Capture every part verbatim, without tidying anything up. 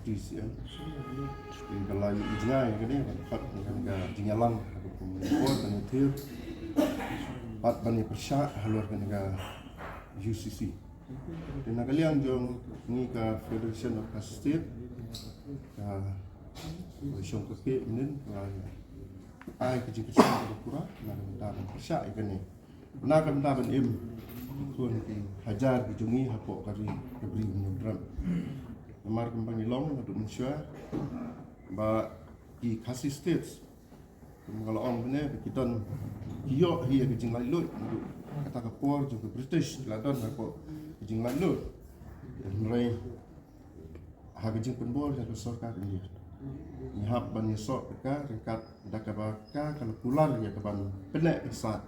T C M. Ïa ka la ïoh jngai kane, ban khot kane ka jingïalang ha ka por ban ïathir bad ban ïapyrshah halor kane ka U C C. Te na ka liang jong ngi ka Federation of Khasi State, ka Shong ka Phe Min, ka ai ka jingkyrshan ka pura na ka bynta ban pyrshah ïa kane. Na ka bynta ban im khun ki hajar ki jong ngi hapoh ka ri ka bri Hynñiewtrep. Namar kumba ngi long naduh mynshuwa ba ki Khasi States, kumba ka la ong bne ba ki don, ki ïoh hi ïa ka jinglaitluid naduh kata ka por jong ka British, la don hapoh ka jinglaitluid. Hynrei ha ka jingpynbor jong ka sorkar India, ngi hap ban ïasoh ka ryngkat da kaba ka ka la kular ïa ka ban pynneh pynsah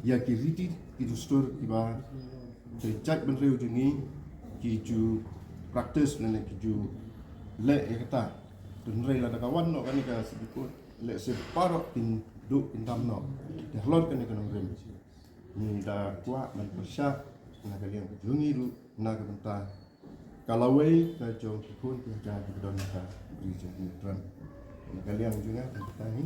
ïa ki riti ki dustur kiba ki jaitbynriew jong ngi ki ju practice lane ki ju leh ïa kata. Te hynrei lada ka wan noh kane ka Supreme Court, lehse baroh kin duh kin dam noh. Te halor kane ka nongrim, ngi da kwah ban pyrshah na ka liang ka jong ngi ruh na ka bynta ka lawei ka jong ki khun ki hajar ki ba don ha ka ri jong ngi Trump. Na ka liang jong nga ka bynta hi.